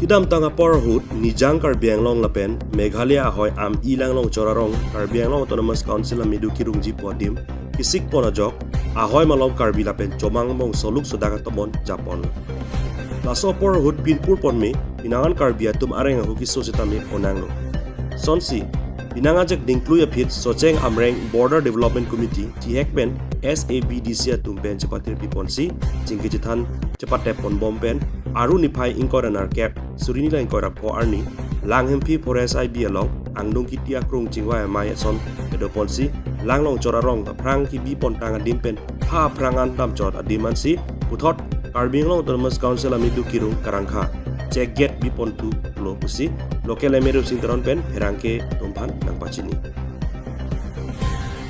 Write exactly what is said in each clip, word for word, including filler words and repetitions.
Kedamtang apor ahut Nijang Karbi Anglong lapen Meghalaya ahoi Am-i Langlongchor arong Karbi Anglong Autonomous Council amedu kirungji pu adim kesik pon ajok ahoi malom Karbi lapen chomang mong soluk sodak atomon japon. Laso apor ahut pinpur ponme pinangan Karbi atum areng ahu keso sitame ponanglo. Sonsi pinang ajak dingklui aphi Socheng Amreng Border Development Committee chihek pen S A B D C atum pen chepatir piponsi chingki chethan chepatep ponbom pen Aru niphai ingkoi ra nerkep suri ni la ingkoi ra pho arni Langhemphi Forest I B along angdung kiti akrung chingvai amei ason kedoponsi Langlongchor arong aphrang kebi pontang adim pen ha aphrang an damchot adim ansi puthot Karbi Anglong Autonomous Council amedu kirung karangkha check gate bi pontu lo pusi local M A Rupsing Teron pen pherangke atum aphan nangpachini.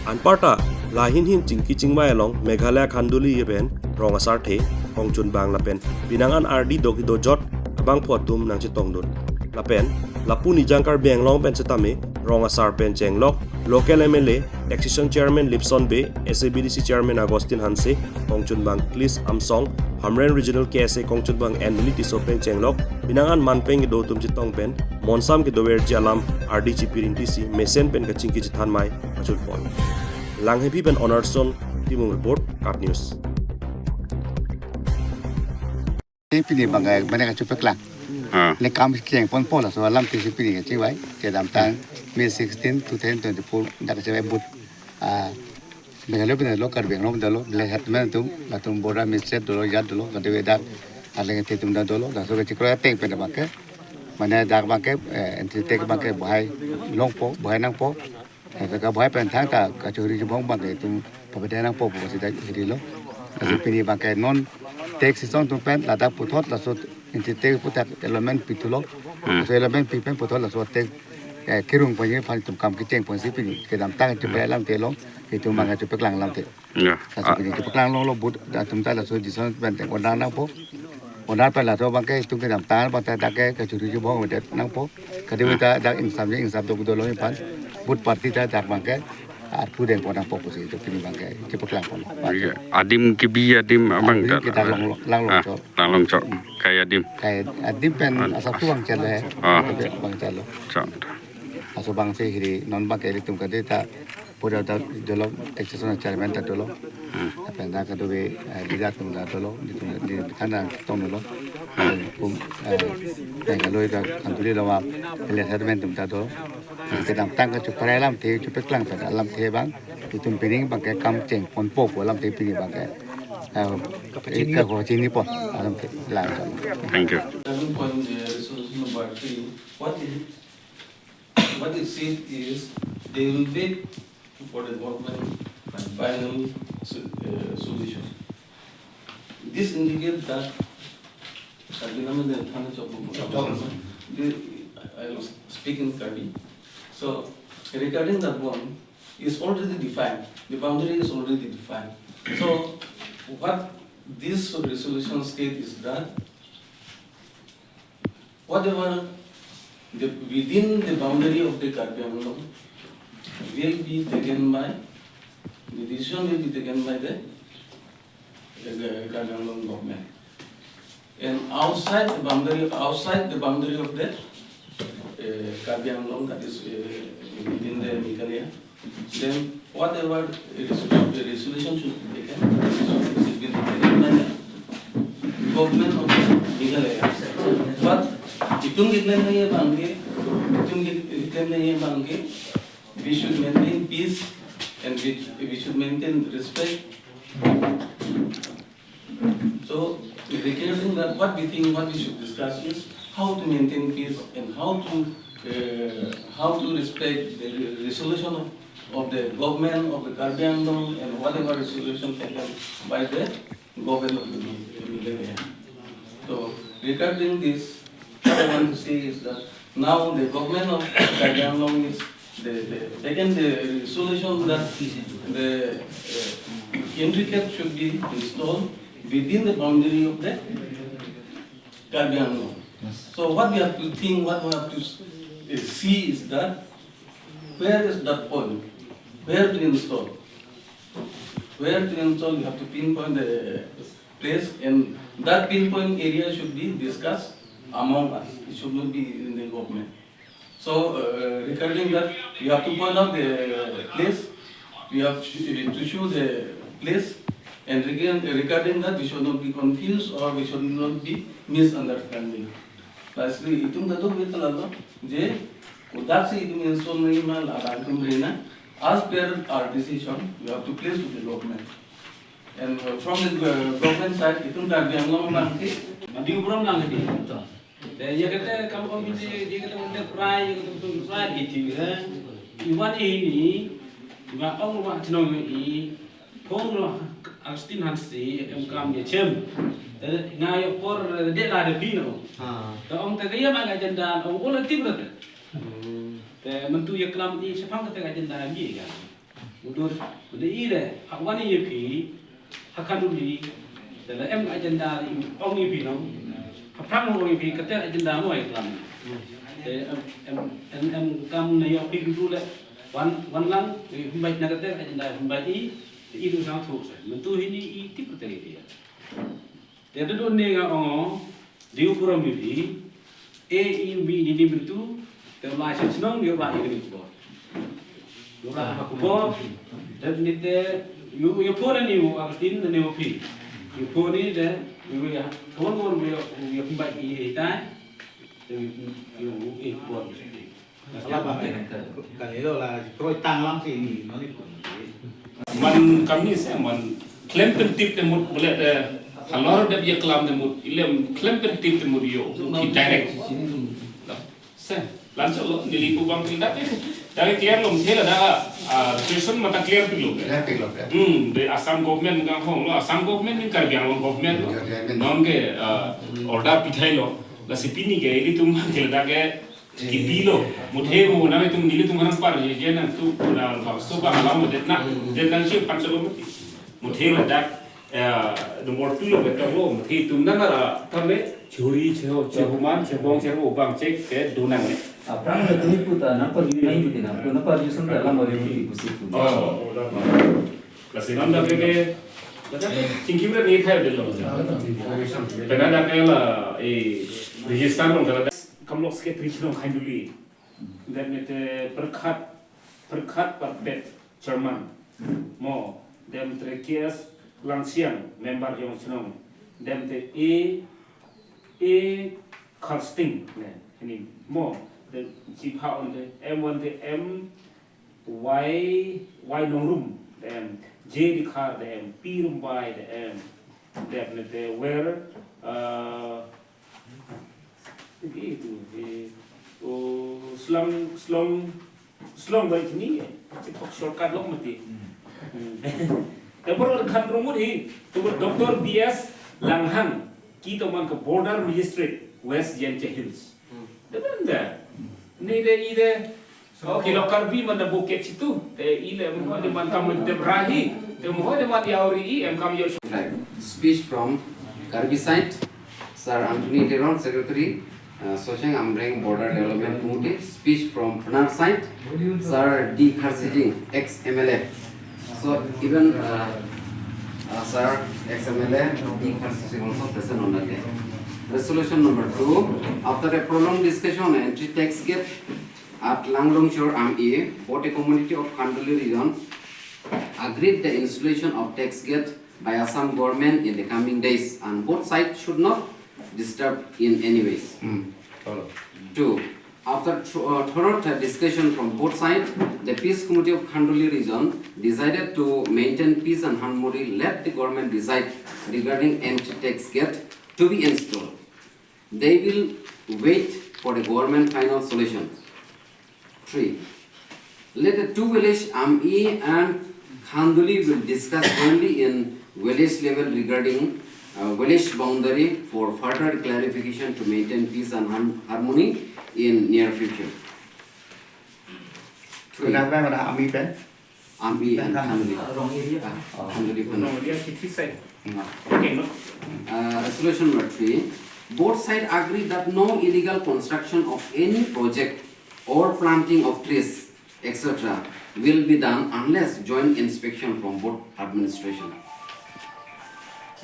Anparta lahin hin chingki chingvai along Meghalaya Khanduli pen rong asarthe Kongchunbang lapen pinangan ardi doki dojot abangphu atum nangchetongdun. Lapen lapu Nijang Karbi Anglong pen setame rong asar pen chenglok local M L A, Taxation Chairman Lipson Bey, S A B D C Chairman Augustine Hanse, Kongchunbang Klis Amsong, Hamren Regional K S A Kongchunbang Anthony Tisso pen chenglok pinangan manpeng kedo atum chetong pen monsam kedoverji alam ardi chipirinti si mesen pen kachingki chethan amei pachunpon. Langhemphi pen Onerson Timung report, KAT News. Pini bang, eh, bang kachepaklang. Ah. Le kam keng ponpo laso alamthe si pini kachingvai. Kedamtang May sixteen, two thousand twenty-four dak kachingvai but, ah, Meghalaya pen lo, Karbi Anglong pen lo, le hetmen atum, latum border administrator dolo, jat dolo, kade dak arleng te atum dak dolo, laso kachikro ateng pen abangke, mane dak abangke, eh, entry tag abangke bahai longpo, bahai nangpo, eh, ka bahai pen thangta kachuri chibong abangke itum pabedai nangpo pu sida hirilo. Laso pini abangke non tag session atum pen ladak puthot laso entry tag puthot allotment pithulo. Hmm. Laso allotment pi pen puthot laso tag, eh, kirung ponji aphan itum kam kecheng ponsi pini kedamtang chepaklangte long, itum abangke chepaklang lamthe. Ya. Laso pini chepaklang longlo but atum ta laso decision pen teng order nangpo. Order pen laso abangke itum kedamtang abangta dak ke kachuri chibong avedetnangpo. Kade dak insam je insam dok dolo aphan. But party ta dak abangke arpu dengpon nangpo pusi itum pini abangke chepaklang pon. Iya. Adim kebi adim abang adim ta kita la-, Langlong, Langlongchor. Ah, Langlongchor. Kai adim. Kai adim pen ad-, asap tu bang chalo he. Ah. Bang chalo. Chot. Aso abangsi hiri non abangke itum kade ta pura ta dolo, Taxation Chairman ta dolo. Hmm. Lapen dak kadokave, eh, leader atum ta dolo, itum di tanda tong dolo. Hmm. Kum, eh, Meghalaya ta Khanduli along a, le hetmen atum ta dolo. Hmm. Kedamtang kacheparai alamthe, chepaklang pen alamthe abang, itum pining abangke kam cheng ponpo pu alamthe pini abangke, eh, kapachini, kapachini pon alamthe lang. Thank you. Seven point, uh, resolution number three. What is What it said is they will wait for the government final so-, uh, solution. This indicates that, uh, the, I was speaking Karbi. So regarding that one, is already defined. The boundary is already defined. So what this resolution state is that whatever the, within the boundary of the Karbi Anglong will be taken by, the decision will be taken by the, the Karbi Anglong government. And outside the boundary, outside the boundary of the, uh, Karbi Anglong, that is, uh, within the Meghalaya, then whatever resolution, the resolution should be taken, it should be taken by the government of Meghalaya. But itum ke-claim nangji abangke, itum ke-, ke-claim nangji abangke, we should maintain peace and we, we should maintain respect. So, regarding that, what we think, what we should discuss is how to maintain peace and how to, uh, how to respect the re-, resolution of, of the government of the Karbi Anglong and whatever resolution taken by the government of the Meghalaya. So, regarding this, what I want to say is that now the government of Karbi Anglong is the, the, taken the resolution that the, uh, entry gate should be installed within the boundary of the Karbi Anglong. Yes. So what we have to think, what we have to s-, uh, see is that where is that point? Where to install? Where to install, you have to pinpoint the place, and that pinpoint area should be discussed among us. It should not be in the government. So, uh, regarding that, we have to point out the place, we have to to show the place, and regarding, regarding that, we should not be confused or we should not be misunderstanding. Lastly, itum kadokave ta lalo, je, kodaksi itum install nangji ma, la itum rena, as per our decision, we have to place to the government. And uh, from the uh, government side, itum Karbi Anglong abang ke, Diu Burom lang ke di. Te ya kete kam komiti, ya kete kete prai, ya kete kete prai gitu ya. Iwan ini, ma ong ma chenong i, kong lo Augustine Hansi, em kam ya chem. Te nga ya por de la de pino. Ah. Te ong te ya ma agenda, ong ola tim rate. Hmm. Te mentu ya klam i, sepang kete agenda lagi ya. Udur, udah ire, hak wani ya phi, hak khanduli, dalam em agenda ri ong ya phi nong, haphrang ong ya phi, kate agenda mo ya klam. Te em, em, em, em kam na ya phi dulu le, wan, wan lang, eh, humbai na kate agenda, humbai i, te i dun sang thuk se. Mentu hini i tip kate ya. Te dodun ne nga ong, Diu Burom ya phi, e i mi ni ni mentu, te lai se chenong dia ba i ni kubor. Dura ha kubor, te ni te, yu, yu phone ni u Augustine ni u phi. Yu phone ni te, yu ya, phone phone yu, yu kumbai i tai, te yu, yu, yu, i kubor. Ala ba, eh, kalilo la, kroi tanglang si ini, mani pun. Man kami se, man klem pentip temut boleh de, halor de biar kelam temut, ilem klem pentip temut yo, ki direct. Se, langsung lo, neli pu bang tindak eh. Dari clear lo, mungkin ada, ah, question mata clear pi lo. Clear pi lo, ya. Hmm, de Assam government ngang hong lo, Assam government ni Karbi Anglong government lo. Karbi Anglong. Non ke, ah, order pithai lo, la si pini ke, ilitum ke ladak ke, kipi lo, muthe mo nang itum nelitum harang par je je nangtum na bangso bang alam mo det na, det nang si pan solo mati. Muthe ladak, eh, nomor two lo betok lo, muthe itum nang ara tame churi cheo, chehuman, chebong, cheru bang chek ke do nang le. Aphrang le tumi puta nang pa yun nang puti nang, puna pa yun santa lam ori puti pusi puti. Oh. Lasi non da ke, da ke, chingki bre ni thai de lo. Pena da ke la, eh, register lo da. Kamlok secretary chenong khanduli. Dem te Perkhat, Perkhat Parpet chairman. Mo, dem te K S Langsiang member jong chenong. Dem te A, A Karsting ne, ini. Mo, dem chipha on te M one te M Y, Y Nongrum, dem J Dikhar, dem P Rumbai, dem, dem te where, uh, Itu, eh, oh, Slong, Slong, Slong baik ni, cepat shortcut lo mati. Hmm. Dapur khan rumut hi, tu Doctor B S Langhang, kita man ke border magistrate, West Jaintia Hills. Hmm. Dapat dah. Ni deh, i deh, Okay, lo Karbi man da buket situ. Te ile mo de man kam de brahi. Te mo de man yauri i em kam yo. Five. Speech from Karbi side, Sir Anthony Teron, Secretary, uh, Socheng Amreng Border Development Committee. Speech from Pnar side, Sir D Kharsijing, ex M L A. So even, uh, uh, Sir ex M L A D Kharsijing also present on that day. Resolution number two, after a prolonged discussion on entry tax gate, at Langlungchur Amei, both a community of Khanduli region, agreed the installation of tax gate by Assam government in the coming days, and both sides should not disturb in any ways. Hmm. Follow. Two, after thr- uh, thorough discussion from both sides, the Peace Committee of Khanduli region decided to maintain peace and harmony. Let the government decide regarding entry tax gate to be installed. They will wait for the government final solution. Three, let the two village, Amei and Khanduli, will discuss jointly in village level regarding, uh, village boundary for further clarification to maintain peace and harm- harmony in near future. Three. Kenapa mana Amei pen? Amei and Khanduli. Wrong area. Ah, Khanduli pen. Wrong area, Khitai side. Hmm. Okay, no. Uh, resolution number three. Both sides agree that no illegal construction of any project or planting of trees, et cetera, will be done unless joint inspection from both administration.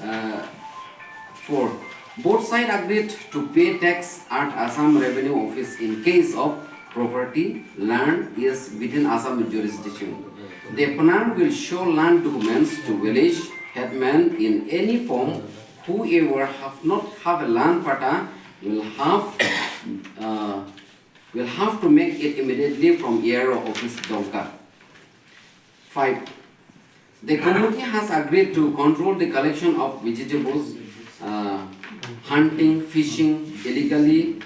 Uh, four. Both sides agreed to pay tax at Assam Revenue Office in case of property, land is within Assam jurisdiction. The P N R will show land documents to village headman in any form. Whoever have not have a land patta will have uh, will have to make it immediately from E R O office Dongka. Five, the community has agreed to control the collection of vegetables, uh, hunting, fishing illegally.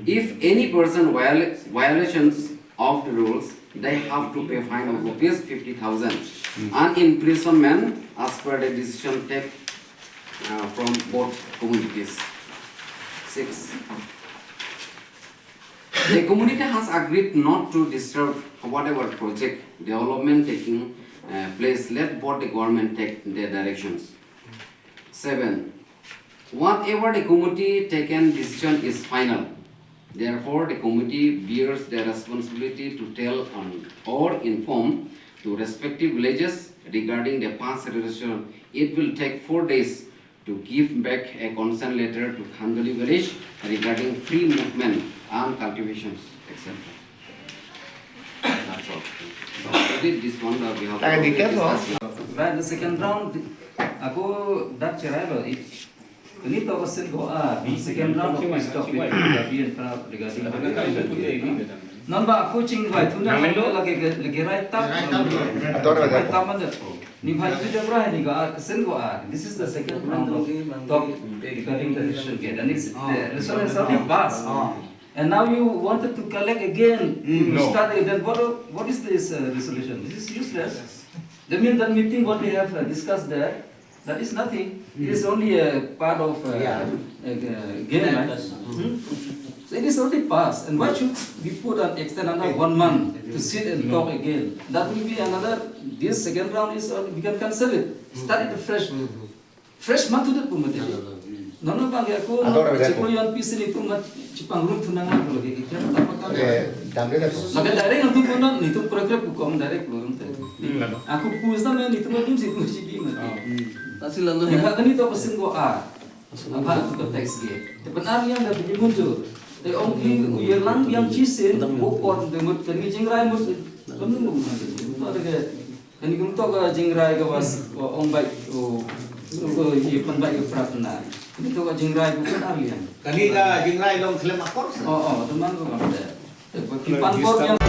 If any person viol- violations of the rules, they have to pay fine of rupees fifty thousand and imprisonment as per the decision take uh, from both communities. Six, the community has agreed not to disturb whatever project development taking uh, place. Let both the government take their directions. Seven, whatever the committee taken decision is final. Therefore, the committee bears the responsibility to tell on or inform to respective villages regarding the past resolution. It will take four days to give back a consent letter to Khanduli village regarding free movement and cultivations, et cetera. That's all. So, with this one, uh, we have Tahan already details, no? Discussed. Right, the second round, ako dak cherai lo. Ini to kasin ko a, second round ko stop it. Tapi yang pernah regarding non ba ako chingvai thu nang lagi lagi right tap. Ator ada. Right tap mana? Ni bhai tu jabra ni ka kasin ko a. This is the second round of talk regarding the resolution ke. Dan it's the resolution has already passed. And now you wanted to collect again. You No. Start again. Then what, what is this uh, resolution? This is useless. That means that meeting what we have uh, discussed there, that is nothing. It is only a part of uh, Yeah. a, a game, right? Hmm? So it is already passed. And why should we put an extend another one month to sit and talk again? That will be another, this second round is, uh, we can cancel it. Start it fresh. Fresh matu deh pu mati. Nono bang ya ko Ator no ada cheklo tu. Yon pisi ni tu mat chipang run tu nang ko lagi kita tak pakai. Eh, damde dah tu. Maka direct nanti pun non ni tu kore-kore pu kom direct lo nanti. Hmm, lama. Aku pus na ni tu mati si pus si bi mati. Oh. Pasi lalu Ni ya. Kak ni tu pasin ko a. Apa tu ke teks ke. Tapi benar yang dah pergi muncul. Tapi ong ki uyer lang yang cisin, bokor, dengut, kani jingrai mut, kamu nunggu nanti. Itu ada ke Kani kum to ka jingrai ka was, o, ong bai, o, o, ye pan bai ka prat na. Kani to ka jingrai ka prat arlian. Kani ka jingrai long klem akor sa. O, o, teman ko kam de. Ki pan bor yang